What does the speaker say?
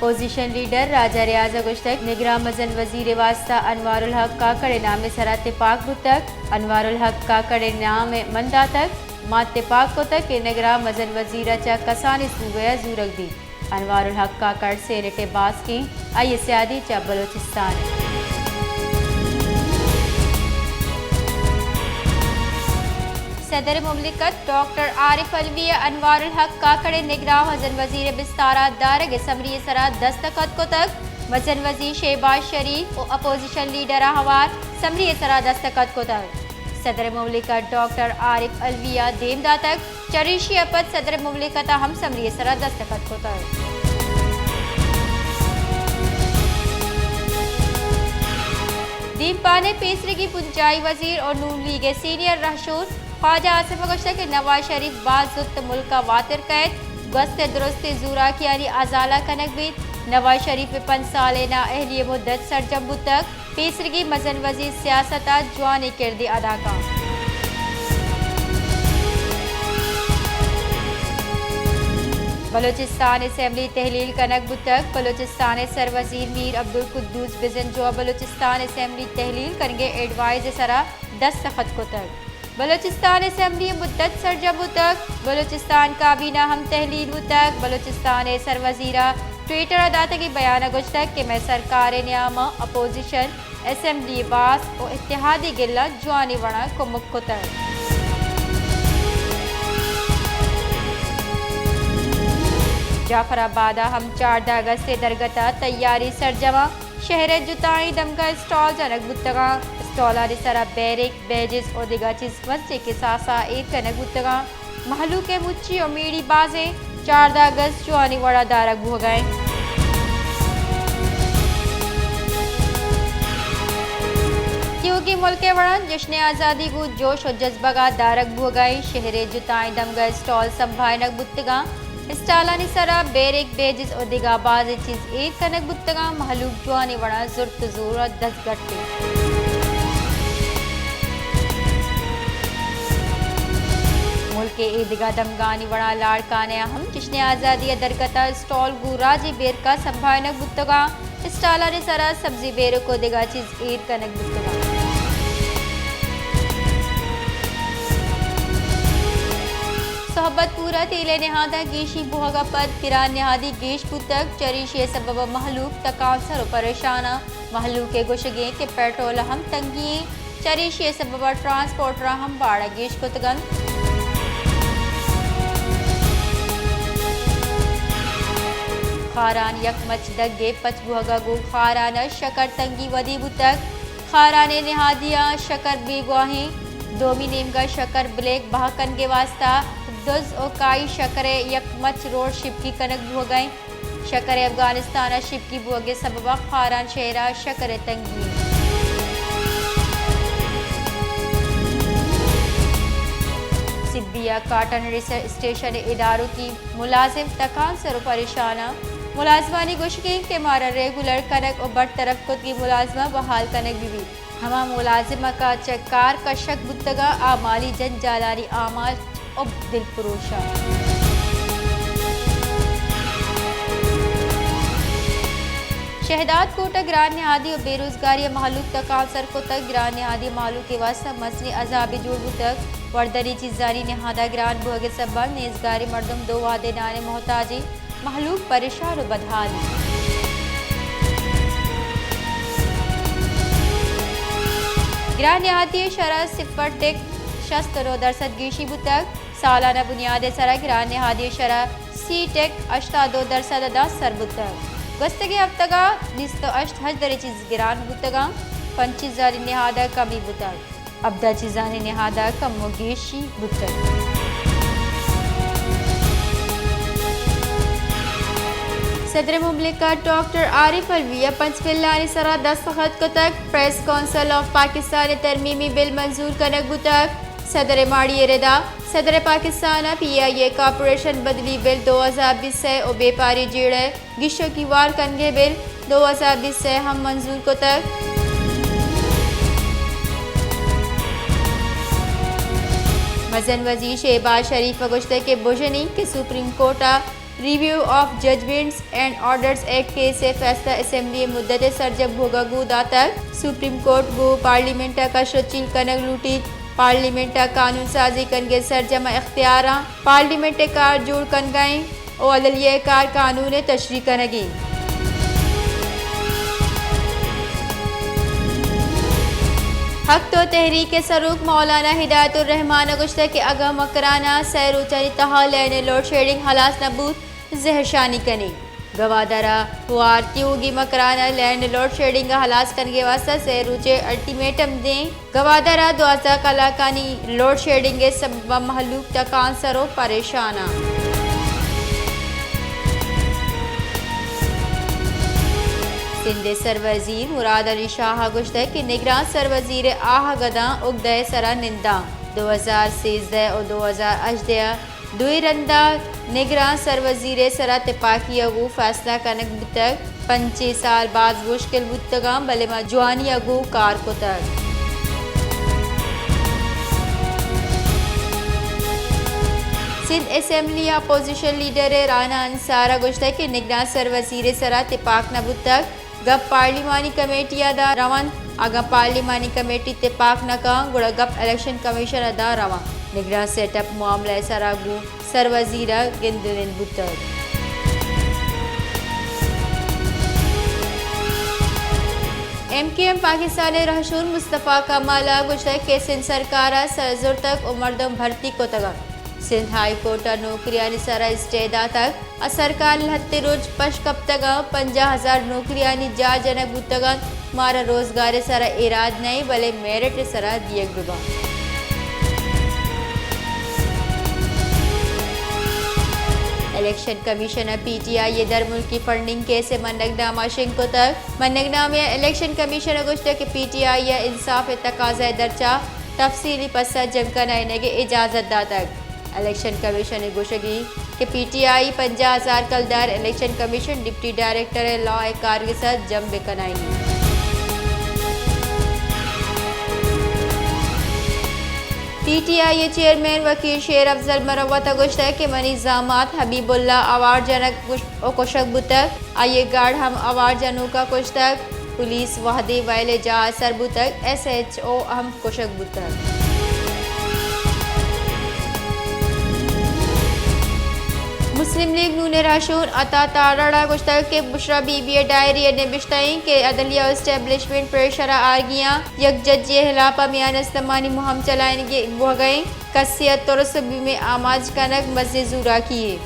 Opposition leader راجہ ریاض ءَ گوشتگ، نگراں مزن وزیر ءِ واستہ انوار الحق کاکڑ ءِ نام ءِ سرا تپاک بوتگ، انوار الحق کاکڑ ءِ نام ءَ من داتگ، ما تپاک کتگ کہ نگراں مزن وزیر ءَ چہ کسانیں صوبہ ءَ زورگ بیت۔ انوار الحق کاکڑ سینیٹ ءِ باسک اِنت، آئی ءِ سیادی چہ بلوچستان اِنت۔ صدر مملکت ڈاکٹر عارف علوی ءَ انوار الحق کاکڑ ءِ نگراں مزن وزیر ءِ بستار ءَ دارگ ءِ سمری ءِ سرا دستخط کتگ۔ مزن وزیر شہباز شریف ءُ اپوزیشن لیڈر ءَ ہوار سمری ءِ سرا دستخط کتگ۔ صدر مملکت ڈاکٹر عارف علوی ءَ دیم داتگ۔ چریشی ءَ پد صدر مملکت ءَ ہم سمری ءِ سرا دستخط کتگ۔ دیمپان ءِ پیسریگیں بنجاہی وزیر ءُ نون لیگ ءِ سینئر رہشون خواجہ آصف ءَ گوشتگ کہ نواز شریف باز زوت ملک ءَ واتر کئیت، گوست ءِ درستیں زوراکیانی ازالہ کنگ بیت۔ نواز شریف ءِ پنچ سالیں نااہلی ءِ مدت سرجم بوتگ۔ پیسریگیں مزن وزیر سیاست ءَ جوانیں کردے ادا کنت۔ بلوچستان اسمبلی تحلیل کنگ بوتگ۔ بلوچستان ءِ سروزیر میر عبدالقدوس بزنجو ءَ بلوچستان اسمبلی تحلیل کنگ ءِ ایڈوائز ءِ سرا دستخط کتگ۔ بلوچستان اسمبلی ءِ مدت سرجم بوتگ، بلوچستان کابینہ ہم تحلیل بوتگ۔ بلوچستان ءِ سروزیر ءَ ٹویٹر ءَ داتگیں بیان ءَ گوشتگ کہ مئے سرکار ءِ نیام ءَ اپوزیشن، اسمبلی ءِ باسک ءُ اتحادی گلاں جوانیں وڑ ءَ کمک کتگ۔ جعفر آباد ءَ ہم چاردہ اگست ءِ درگت ءَ تیاری سرجم اَنت۔ شہر ءِ جتائیں دمگاں اسٹال جنگ بوتگاں۔ اسٹالانی سرا بیرک، بیجز ءُ دگہ چیز مزنیں کساس ءَ ایر کنگ بوتگاں۔ مہلوک ءِ مچی ءُ میڑی بازیں۔ چاردہ اگست جوانیں وڑ ءَ دارگ بوہگ ءَ اِنت۔ تیوگیں ملک ءِ وڑا جشن آزادی گوں جوش ءُ جذبگ ءَ دارگ بوہگ ءَ اِنت۔ شہر ءِ جتائیں دمگاں اسٹال سمبھائینگ بوتگاں۔ اسٹالانی سرا بیرک، بیجز ءُ دگہ بازیں چیز ایر کنگ بوتگاں۔ مہلوک جوانیں وڑا زرت ءُ زور ءَ دزگٹ اِنت۔ ملک ءِ اے دگہ دمگانی وڑا لاڑکانہ ءَ ہم جشن آزادی ءِ درگت ءَ اسٹال گوں راجی بیرک ءَ سمبھائینگ بوتگاں۔ اسٹالانی سرا سبزی بیرک ءُ دگہ چیز ایر کنگ بوتگ اَنت۔ صحبت پور ءَ تیل ءِ نہاداں گیشی بوہگ ءَ پد گران نہادی گیش بوتگ، چریشی ءِ سبب ءَ مہلوک تکانسر ءُ پریشان اَنت۔ مہلوک ءِ گوشگ اِنت کہ پیٹرول ءَ ہم تنگی اِنت، چریشی ءِ سبب ءَ ٹرانسپورٹراں ہم باڑہ گیش کتگ اَنت۔ خاران یک مچ دگ ءِ پچ بوہگ ءَ گوں خاران ءَ شکر تنگی ودی بوتگ۔ خاران ءِ نہادیاں شکر بیگواہیں۔ دومی نیمگ ءَ شکر بلیک بہا کنگ ءِ واستہ دز ءُ کائی شکر ءِ یک مچ روڈ شپکی کنگ بوہگ ءَ اِنت۔ شکر ءِ افغانستان ءَ شپکی بوہگ ءِ سبب ءَ خاران شہر ءَ شکر ءِ تنگی اِنت۔ سبی ءَ کاٹن ریس-، اسٹیشن ءِ ادارکی ملازم تکانسر ءُ پریشان اَنت۔ ملازمانی گوشگ اِنت کہ مارا ریگولر کنگ ءُ برطرف کتگیں ملازماں بحال کنگ بہ بیت۔ ہما ملازم ءَ کہ چہ کار کشگ بوتگ اَنت، آ مالی جنجالانی آماچ ءُ دلپروش اَنت۔ شہداد کوٹ ءَ گران نہادی ءُ بے روزگاری ءَ مہلوک تکانسر کتگ۔ گران نہادی مہلوک ءِ واستہ مزنیں عذابے جوڑ بوتگ۔ وردنی چیزانی نہاد ءَ گران بوہگ ءِ سبب ءَ نیزگاریں مردم دو وہدے نان ءِ محتاج اَنت۔ مہلوک پریشان ءُ بدحال اَنت۔ گران نہادی ءِ شرح صفر ٹک شست ءُ نو درسد گیشی بوتگ۔ سالانہ بنیاد ءِ سرا گران نہادی ءِ شرح سی ٹک ہشتاد ءُ دو درسد ءَ داں سر بوتگ۔ گوستگیں ہفتگ ءَ بیست ءُ ہشت ہژدرے چیز گران بوتگ اَنت، پنچ چیزانی نہاد ءَ کمی بوتگ۔ ابدا چیزانی نہاد ءَ کم ءُ گیشی بوتگ۔ صدر مملکت ڈاکٹر عارف علوی ءَ پنچ بلانی سرا دستخط کتگ۔ پریس کونسل آف پاکستان ءِ ترمیمی بل منظور کنگ بوتگ۔ صدر ءِ ماڑی ءِ ردا صدر پاکستان ءَ پی آئی اے کارپوریشن بدلی بل دو ہزار بیست ءُ بیپاری جیڑہ گیشکی وار کنگ ءِ بل دو ہزار بیست ءَ ہم منظور کتگ۔ مزن وزیر شہباز شریف ءَ گوشتگ کہ بژن اِنت کہ سپریم کورٹ ءَ review of judgments and orders act case ءِ فیصلہ اسمبلی ءِ مدت ءِ سرجم بوگ ءَ گوں داتگ۔ سپریم کورٹ گوں پارلیمنٹ ءَ کش ءُ چیل کنگ لوٹیت۔ پارلیمنٹ ءَ قانون سازی کنگ ءِ سرجم اختیاراں۔ پارلیمنٹ ءِ کار جوڑ کنگ ءَ اِنت ءُ عدلیہ ءِ کار قانون ءِ تشریح کنگ اِنت۔ حق تو تحریک ءِ سروک مولانا ہدایت الرحمان ءَ گوشتگ کہ اگاں مکران ءَ سئے روچانی تہا لین ءِ لوڈ شیڈنگ ہلاس نہ بوت، زہرشانی کنیں۔ گوادر ءَ ہوار تیوگی مکران ءَ لین ءِ لوڈ شیڈنگ ءِ ہلاس کنگ ءِ واستہ سئے روچ ءِ الٹیمیٹم دیں۔ گوادر ءَ دوازدہ کلاکانی لوڈ شیڈنگ ءِ سبب ءَ مہلوک تکانسر ءُ پریشان اَنت۔ سندھ ءِ سروزیر مراد علی شاہ ءَ گوشتگ کہ نگران سروزیر ءِ آہگ ءَ داں اگدہ ءِ سرا ننداں۔ دو ہزار سیزدہ ءُ دو ہزار ہژدہ ءَ دوئیں رندا نگران سروزیر ءِ سرا تپاکی ءَ گوں فیصلہ کنگ بوتگ۔ پنچیں سال باز مشکل بوتگاں، بلے ما جوانی ءَ گوں کار کتگ۔ سندھ اسمبلی ءِ اپوزیشن لیڈر رانا انصار ءَ گوشتگ کہ نگران سروزیر ءِ سرا تپاک نہ بوتگ۔ گپ پارلیمانی کمیٹی ءَ داں رونت، اگاں پارلیمانی کمیٹی تپاک نہ کنت، گڑا گپ الیکشن کمیشن ءَ داں رونت۔ نگران سیٹ اپ معاملہ ءِ سرا گوں سروزیر ءَ گند ءُ نند بوتگ۔ ایم کیو ایم پاکستان ءِ رہشون مصطفی کمال ءَ گوشتگ کہ سندھ سرکار ءَ سر زرتگ ءُ مردم بھرتی کتگ اَنت۔ سندھ ہائی کورٹ ءَ نوکریانی سرا اسٹے داتگ ءُ سرکار لہتے روچ پش کپتگ ءُ پنجاہ ہزار نوکریانی جار جنگ بوتگ اَنت۔ مارا روزگار ءِ سرا ایراد نہ اِنت، بلے میرٹ ءِ سرا دیگ بہ بنت۔ الیکشن کمیشن ءَ پی ٹی آئی ءِ درملکی فنڈنگ کیس ءِ منگ نامہ شنگ کتگ۔ منگ نامہ ءَ الیکشن کمیشن ءَ گوشتگ کہ پی ٹی آئی ءَ انصاف ءِ تقاضا ءِ درچ ءَ تفصیلی پسہ جنگ کنائینگ ءِ اجازت داتگ۔ الیکشن کمیشن ءِ گوشگ اِنت کہ پی ٹی آئی پنجاہ ہزار کلدار الیکشن کمیشن ڈپٹی ڈائریکٹر ءِ لا ءِ کارگس ءَ جم بہ کنائینی۔ پی ٹی آئی ءِ چیئرمین وکیل شیر افضل مروت ءَ گوشتگ کہ منی زامات حبیب اللہ آوار جنگ ءُ کشگ بوتگ، آئی ءِ گارڈ ہم آوار جنوک ءَ کشتگ، پولیس وہدے ویل ءِ جاہ ءَ سر بوتگ، ایس ایچ او ہم کشگ بوتگ۔ مسلم لیگ نون ءِ رہشون عطا تارڑ ءَ گوشتگ کہ بشرا بی بی ءِ ڈائری ءَ نبشتہ اِنت کہ عدلیہ ءُ اسٹیبلشمنٹ پریشر ءَ آرگی اَنت، یک ججے ءِ ہلاپ ءَ میان استمانی مہم چلائینگ بوہگ ءَ اِنت، کسے ءَ ترس ءُ بیم ءِ آماچ کنگ مزنیں زوراکی یے۔